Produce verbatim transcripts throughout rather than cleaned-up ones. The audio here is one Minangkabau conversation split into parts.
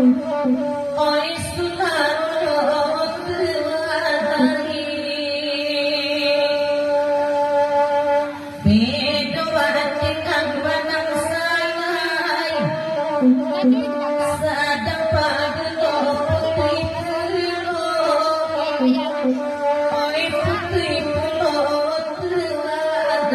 Oi Sunan Bonang, bedo dengan banang sagai, sadang pado putuih pulo. Oi putuih pulo, Tuhan.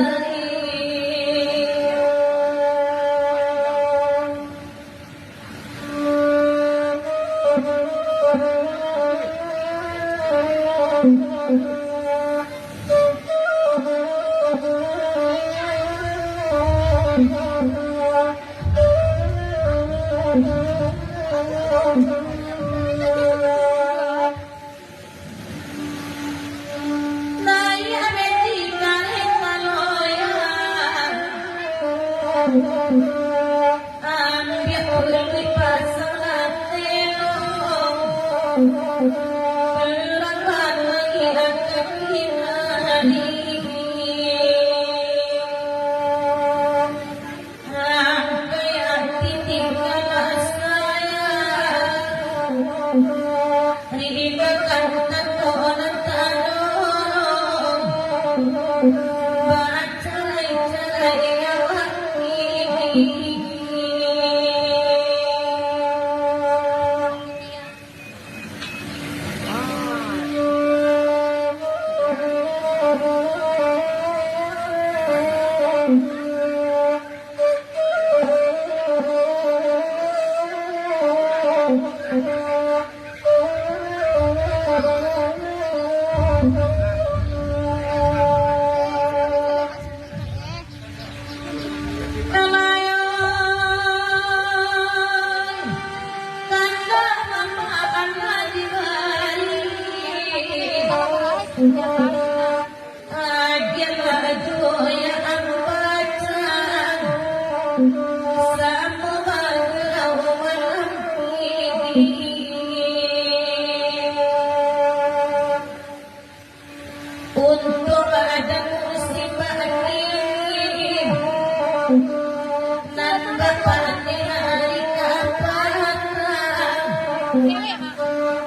Naiak beti kareh maloya, ambiak kulik pasang atelo, pulang bana akan kinari. Angkai ati tinggalah sayang, rimakan tanto nan tadorong, bacalai-calai awak kini. Kamayon, kandak mamak anak di bari. Agiah juo ya ambacan, samo bagelau malam ini. Untuak badan musim batin, nan bapateh ari kapatang,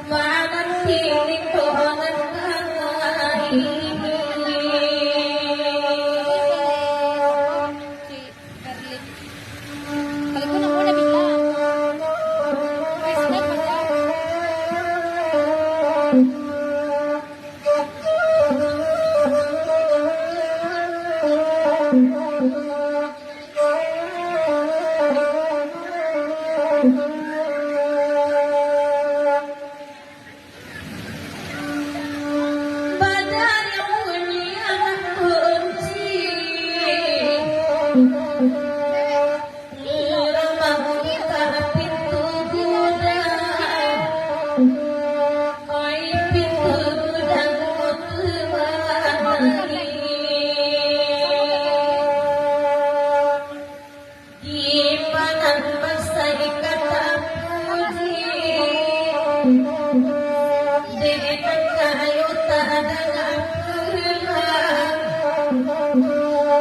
mananti niko nan kanai. Kalau pun aku udah bilang. Respect, Bang. Badan yang bunyi anak kunci, rumah buka pintu gudang, oi pintu gudang mutu mati. Di panan basai ka tapuji, dek nan kayo tadanga pulang,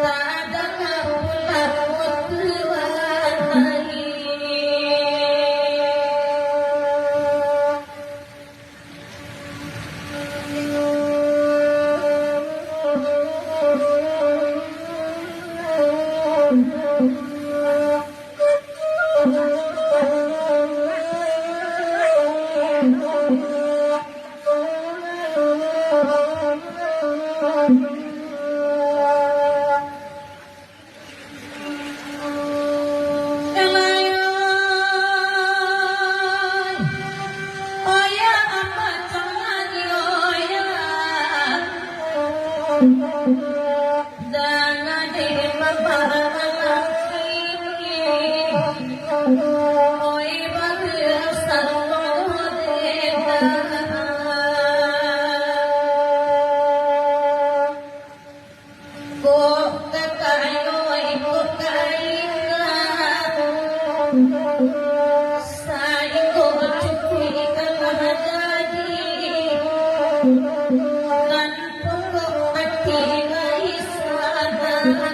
tadanga pulang mutuahan. Kalayon, oya apa cangani oya. Dana de mama laki. Oi bagelah samo de. Kok kakayo iko kaina, saiko cukuik ka manjadi, nan pokok ati lai sadar.